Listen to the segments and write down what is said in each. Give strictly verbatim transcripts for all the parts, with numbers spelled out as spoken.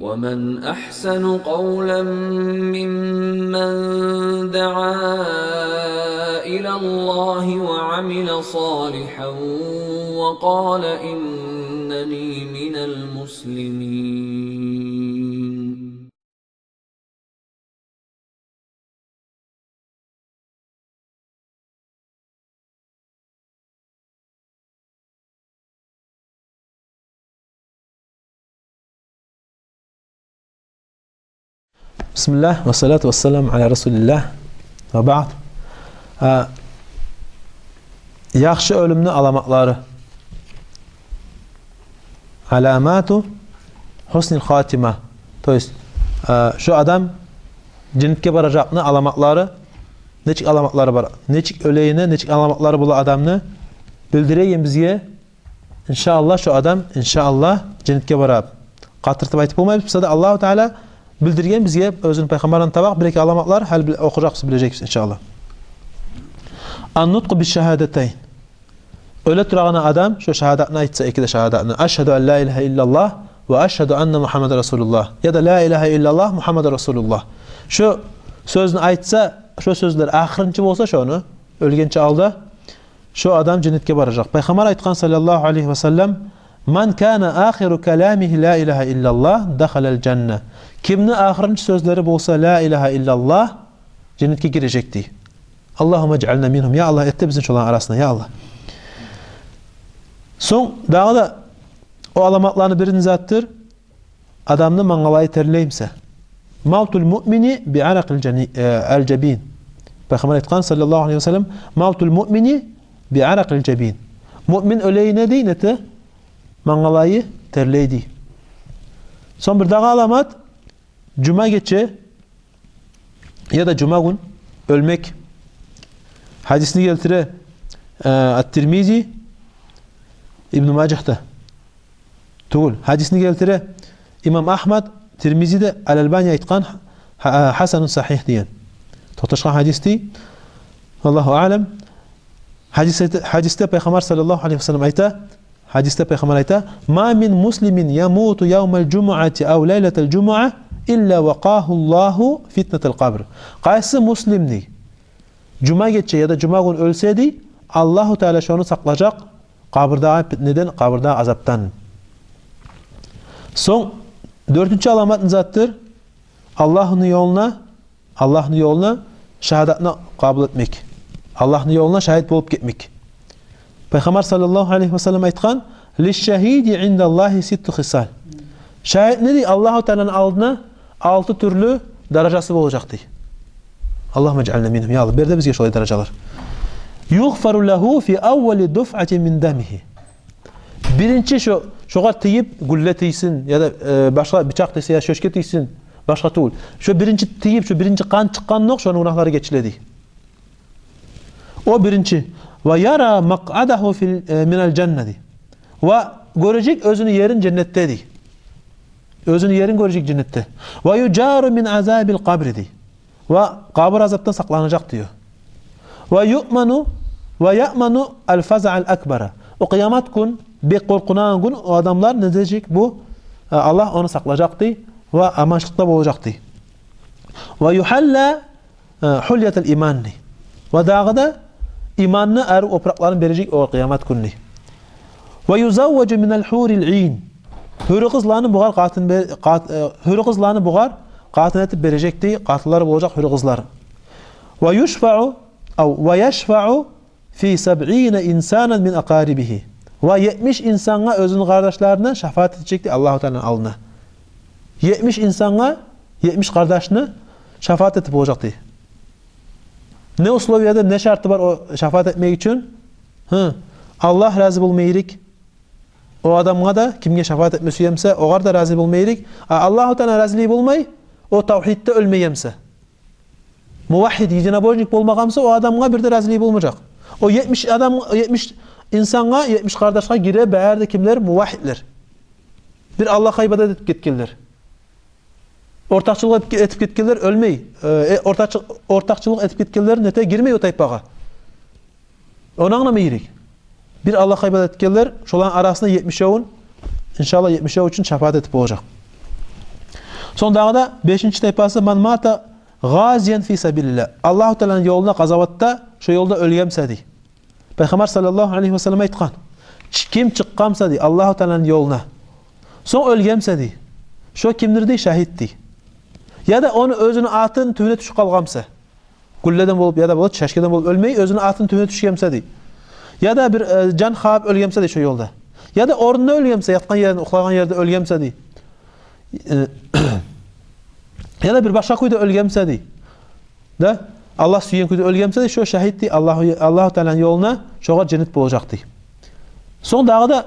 ومن أحسن قولا ممن دعا إلى الله وعمل صالحا وقال إنني من المسلمين. بسم الله والصلاة والسلام على رسول الله وبعد. А, яхшы оьлюмню аламатлары. علامات حسن الخاتمة. То есть, а, шо адам женнетге баражакъны аламатлары, нечик аламатлары бар? Нечик оьлегени, нечик аламатлары бола адамны билдиреген бизге, иншааллагь, шо адам, иншааллагь, женнетге бара. Къатыртып айтып болмайбыз, буса да Аллагьу Таала билдирген бизге оьзюню пайхаммардан таба бир-эки аламатлар, гьали бил-, охужакъбыз, билежекбиз, иншааллагь. النطق بالشهادتين. Оьле турагъан адам шо шагьадатны айтса, эки де шагьадатны, أشهد أن لا إله إلا الله وأشهد أن محمدا رسول الله, яда لا إله إلا الله محمد رسول الله. Шо сёзню айтса, шо сёзлер ахырынчы болса шону, оьлгенче алда, шо адам женнетге баражакъ. Пайхаммар айтгъан, саллаллагьу алайгьи ва саллам: من كان آخر كلامه لا إله إلا الله دخل الجنة. Кимни ахырынчы сёзлери болса لا إله إلا الله, женнетге гирежек, дей. اللهم اجعلنا منهم. Я Аллагь, эт де бизин шоланы арасына, я Аллагь. Сонг дагъы да о аламатланы бирини затдыр, адамны мангалайы терлей буса. موت المؤمن بعرق الجني-, э, الجبين. Пайхаммар айтгъан, саллаллагьу алайгьи ва саллам: موت المؤمن بعرق الجبين. Муъмин оьлегенде, дей, нете, мангалайы терлей, дей. Сонг бир дагъы аламат, жума гече яда жума гюн оьлмек. Гьадисни гелтире, э, ат-Тирмизи, Ибну Мажагьда. Тюгюл, гьадисни гелтире имам Агьмад, Тирмизи де, Ал-Албани айтгъан, гьа-, гьасанун сагьигь деген. Токъташгъан гьадис, дей. Валлагьу аълам. Гьадис айта-, гьадисде Пайхаммар, саллаллагьу алайгьи ва саллам, айта, гьадисде Пайхаммар айта: ما من مسلم يموت يوم الجمعة أو ليلة الجمعة إلا وقاه الله فتنة القبر. Къайсы муслим, дей, жума гече яда жума гюн оьлсе, дей, Аллагьу Таала шону сакълажакъ къабурдагъы питнеден, къабурдагъы азапдан. Сонг дёртюнчю аламат не затдыр? Аллагьны ёлуна, Аллагьны ёлуна шагьадатны къабул этмек. Аллагьны ёлуна шагьит болуп гетмек. Пайхаммар, саллаллагьу алайгьи ва саллам, айтгъан: للشهيد عند الله ست خصال. Шагьитни, дей, Аллагьу Тааланы алдына алты тюрлю даражасы болажакъ, дей. اللهم اجعلنا منهم. Я Аллагь, бер де бизге шолай даражалар. يغفر له في أول دفعة من دمه. Биринчи шо, шогъар тийип, гюлле тийсин, яда, э, башгъа бичакъ тийсин, яда шёшке тийсин, башгъа тюгюл. Шо биринчи тийип, шо биринчи къан чыкъгъандокъ шону гюнагьлары гечиле, дей. О биринчи. ويرى مقعده في ال-, э, من الجنة, дей. Ва гёрежек оьзюню ерин женнетде, дей. Оьзюню ерин гёрежек женнетде. ويجار من عذاب القبر, дей. Ва къабур азапдан сакъланажакъ, дей. ويؤمن، ويأمن الفزع الأكبر. О къыямат гюн, бек къоркъунагъан гюн, о адамлар не дежек бу, э, Аллагь ону сакълажакъ, дей, ва аманчылыкъда болажакъ, дей. ويحلى э, حلية الإيمان, дей. Ва дагъы да иманны арив опуракъларын бережек о къыямат гюнде. ويزوج من الحور العين. Гьюрю къызланы бугъар къатын бе-, къат-, э, гьюрю къызланы бугъар къатын этип бережек, дей, къатынлары болажакъ гьюрю къызлар. ويشفع، أو ويشفع في سبعين إنسانا من أقاربه. Ва етмиш инсангъа, оьзюню къардашларына шафаат этежек, дей, Аллагьу Тааланы алдына. Етмиш инсангъа, етмиш къардашына шафаат этип болажакъ, дей. Не условияда, не шарты бар о шафаат этмек учун? Гьы. Аллагь рази болма герек о адамгъа да, кимге шафаат этме сюе буса, огъар да рази болма герек. А Аллагьу Тааланы разилиги болмай, о тавгьидде оьлмеген буса, мувагьгьид, единобожник болмагъан буса, о адамгъа бир де разилиги болмажакъ. О етмиш адам, етмиш инсангъа, етмиш къардашгъа гире бары да кимлер? Мувагьгьидлер. Бир Аллагьгъа ибадат этип гетгенлер. Ортакъчылыкъ этип, этип гетгенлер оьлмей. Э, э, ортакъчы-, ортакъчылыкъ этип гетгенлер нете, гирмей о тайпагъа. Ону англама герек. Бир Аллагьгъа ибадат этгенлер, шоланы арасында етмишевюн, иншааллагь, етмишев учун шафаат этип болажакъ. Сонг дагъы да бешинчи тайпасы: «Ман мата гъазиян фи сабилиллагь». Аллагьу Тааланы ёлуна къазаватда, шо ёлда оьлгенсе дей. Пайхаммар саллаллагьу алайгьи ва саллам айтгъан: «Ким чыкъгъанса дей Аллагьу Тааланы ёлуна, сонг оьлгенсе дей, шо кимдир дей, шагьит дей. Яда ону оьзюню атын тюбюне тюшюп къалгъанса, гюлледен болуп, яда болуп, чечкеден болуп оьлмей, оьзюню атын тюбюне тюшгенсе дей. Яда бир, э, жан хабып оьлгенсе дей шо ёлда. Яда орнунда оьлгенсе, ятгъан еринде, юхлагъан ерде оьлгенсе дей. Э, яда бир башгъа кюйде оьлгенсе дей. Да, Аллагь сюйген кюйде оьлгенсе дей, шо шагьит дей, Аллагьу, Аллагьу Тааланы ёлуна, шогъар женнет болажакъ дей». Сонг дагъы да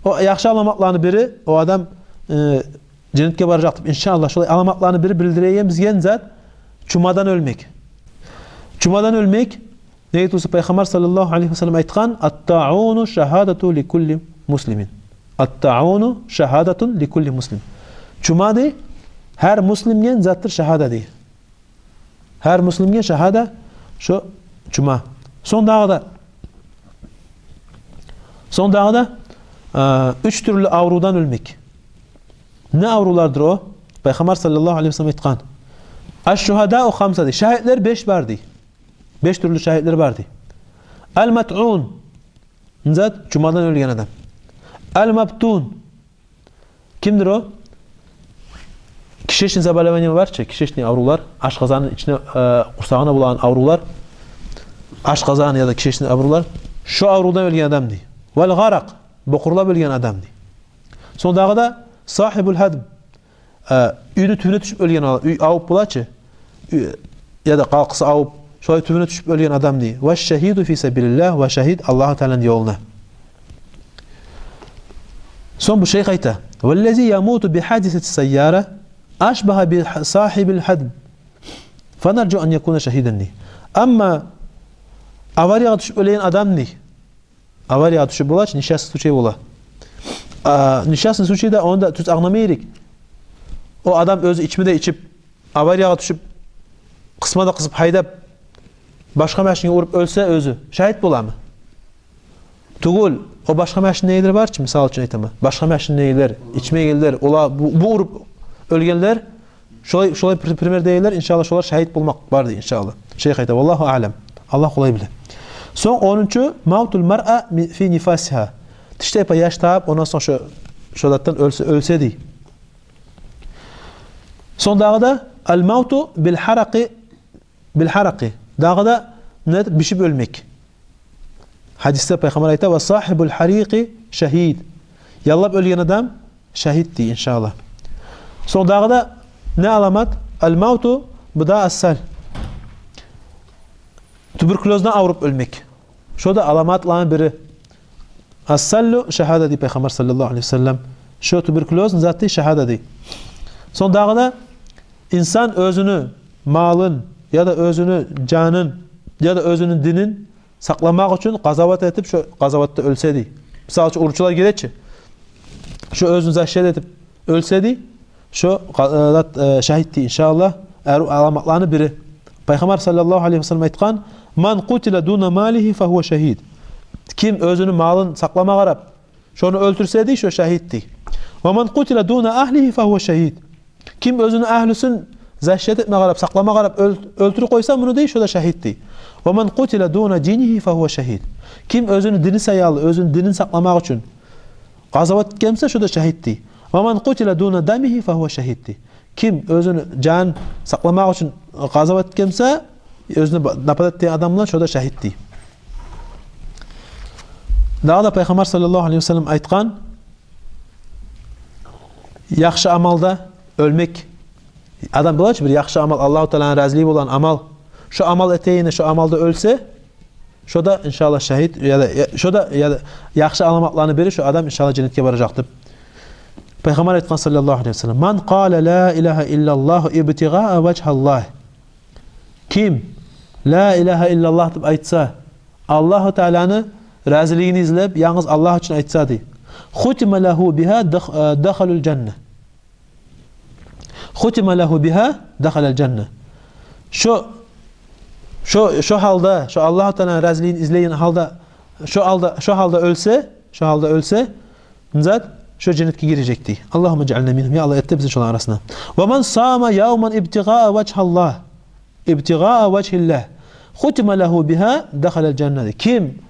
о яхшы аламатланы бири, о адам, э, женнетге баражакъ деп, иншааллагь, шолай аламатланы бири билдиреген бизге зат — чумадан оьлмек. Чумадан оьлмек, неге тюгюл буса Пайхаммар саллаллагьу алайгьи ва саллам айтгъан: «Ат-тауну шагьадату ли кулли муслимин». «Ат-тауну шагьадатун ли кулли муслим». Чума дей, гьар муслимге затдыр шагьада дей. Гьар муслимге шагьада шо чума. Сонг дагъы да, сонг дагъы да, э, уьч тюрлю аврувдан оьлмек. Не аврувлардыр о? Пайхаммар саллаллагьу алайгьи ва саллам айтгъан: «Аш-шугьадау хамса» дей. Шагьитлер беш бар дей. Беш тюрлю шагьитлер бар дей. «Ал-матъун» — зат, чумадан оьлген адам. «Ал-мабтун» — кимдир о? Кишечный заболевание бар чы, кишечный аврувлар, ашкъазанны ичине, э, къурсагъына болагъан аврувлар, ашкъазан яда кишечный аврувлар. Шо аврувдан оьлген адам дей. «Вал-гъаракъ» — бокъурлап оьлген адам дей. Сонг дагъы да «сагьибул гьадм», э, уьйню тюбюне тюшюп оьлген адам, уьй авуп бола чы, уьй, яда къалкъысы авуп, шолай тюбюне тюшюп оьлген адам дей. «Ва шагьиду фи сабилиллагь» — ва шагьит Аллагьу Тааланы ёлуна. Сонг бу шейх айта: «Валлази ямуту би гьадисати сайяра ашбагьа би сагьибил гьадм, фанаржу ан якуна шагьидан» дей. Амма авариягъа тюшюп оьлеген адам дей, авариягъа тюшюп бола чы, несчастный случай бола. А, несчастный случайда, онда тюз англама герек. О адам оьзю ичме де ичип, авариягъа тюшюп, къысма да къысып гьайдап, башгъа машинге уруп оьлсе, оьзю шагьит боламы? Тюгюл. О башгъа машинни ээлери бар чы, мисал учун айтаман, башгъа машинни ээлери, ичмегенлер, олар бу, бу уруп оьлгенлер, шолай, шолай при-, пример дегенлер, иншааллагь, шолар шагьит болмакъ бар дей, иншааллагь. Шейх айта: «Валлагьу аълам». Аллагь къолай биле. Сонг онунчу: «Мавтул маръа ми-, фи нифасигьа». Тиштайпа яш табып, ондан сонг шо, шо затдан оьлсе, оьлсе дей. Сонг дагъы да «ал-мавту бил-гьаракъи, бил-гьаракъи». Дагъы да не, бишип оьлмек. Гьадисде Пайхаммар айта: «Ва сагьибул гьарикъи шагьид». Яллап оьлген адам шагьит дей, иншааллагь. Сонг дагъы да не аламат? «Ал-мавту», бу да ас-сал. Туберкулёздан авруп оьлмек. Шо да аламатланы бири. «Ас-саллу шагьада» дей Пайхаммар саллаллагьу алайгьи ва саллам. Шо туберкулёз заты шагьада дей. Сонг дагъы да инсан оьзюню малын, яда оьзюню жанын, яда оьзюню динин сакъламакъ учун къазават этип, шо къазаватда оьлсе дей. Мисал учун, уручулар геле чи, шо оьзюн защита этип оьлсе дей, шо къа-, э, зат, э, шагьит дей, иншааллагь. Арив аламатланы бири. Пайхаммар саллаллагьу алайгьи ва саллам айтгъан: «Ман къутила дуна малигьи фагьува шагьид». Ким оьзюню малын сакълама къарап, шону оьлтюрсе дей, шо шагьит дей. «Ва ман къутила дуна агьлигьи фагьува шагьид». Ким оьзюню агьлюсюн защита этме къарап, сакълама къарап оьл-, оьлтюрюп къойса муну дей, шо да шагьит дей. «Ва ман къутила дуна динигьи фагьува шагьид». Ким оьзюню дини саялы, оьзюню динин сакъламакъ учун къазават этгенсе, шо да шагьит дей. «Ва ман къутила дуна дамигьи фагьува шагьид» дей. Ким оьзюню жанын сакъламакъ учун къазават этгенсе, оьзюне ба-, нападать этген адамлар, шо да шагьит дей. Дагъы да Пайхаммар саллаллагьу алайгьи ва саллам айтгъан: яхшы амалда оьлмек. Адам бола чы бир яхшы амал, Аллагьу Тааланы разилиги болгъан амал. Шо амал этегенине, шо амалда оьлсе, шо да, иншааллагь, шагьит, яда, я-, шо да, яда, яхшы аламатланы бири, шо адам, иншааллагь, женнетге баражакъ деп. Пайхаммар айтгъан саллаллагьу алайгьи ва саллам: «Ман къала ла илагьа иллаллагьу ибтигъаа важгьаллагь». Ким «Ла илагьа иллаллагь» деп айтса, Аллагьу Тааланы разилигин излеп, янгыз Аллагь учун айтса дей. «Хутима лагьу бигьа дах-, э, дахалал жанна». «Хутима лагьу бигьа дахалал жанна». Шо, шо, шо гьалда, шо Аллагьу Тааланы разилигин излеген гьалда, шо гьалда, шо гьалда оьлсе, шо гьалда оьлсе, зат, шо женнетге гирежек дей. Аллагьумма жаъална мингьум. Я Аллагь, эт де бизин шоланы арасындан. Ва ман сама явман ибтигъаа важгьиллагь, ибтигъаа важгьиллагь, хутима лагьу бигьа, дахалал жанна дей. Ким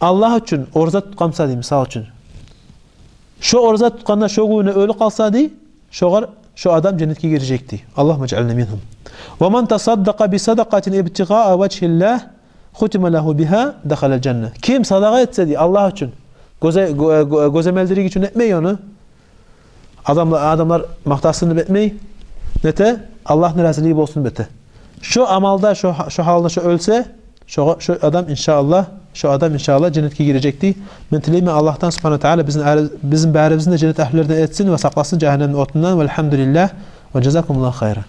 Аллагь учун ораза тутгъан буса дей, мисал учун, шо ораза тутгъанда шо гюню оьлюп къалса дей, шогъар, шо адам женнетге гирежек дей. Аллагьумма жаъална мингьум. Ва ман тасаддакъа би садакъатин ибтигъаа важгьиллагь, хутима лагьу бигьа, дахалал жанна. Ким садагъа этсе дей Аллагь учун, гёзе-, гё-, гё-, гёземелдирик учун этмей ону, адамла-, адамлар макътасын деп этмей, нете, Аллагьны разилиги болсун деп эте. Шо амалда, шо, шо гьалда шо оьлсе, шо, шо адам, иншааллагь, шо адам, иншааллагь, женнетге гирежек дей. Мен тилеймен Аллагьдан субгьанагьу ва таала бизин ари-, бизин барибизни де женнет агьлюлерден этсин ва сакъласын жагьаннемни отундан. Валгьамдулиллагь. Ва жазакумуллагьу хайран.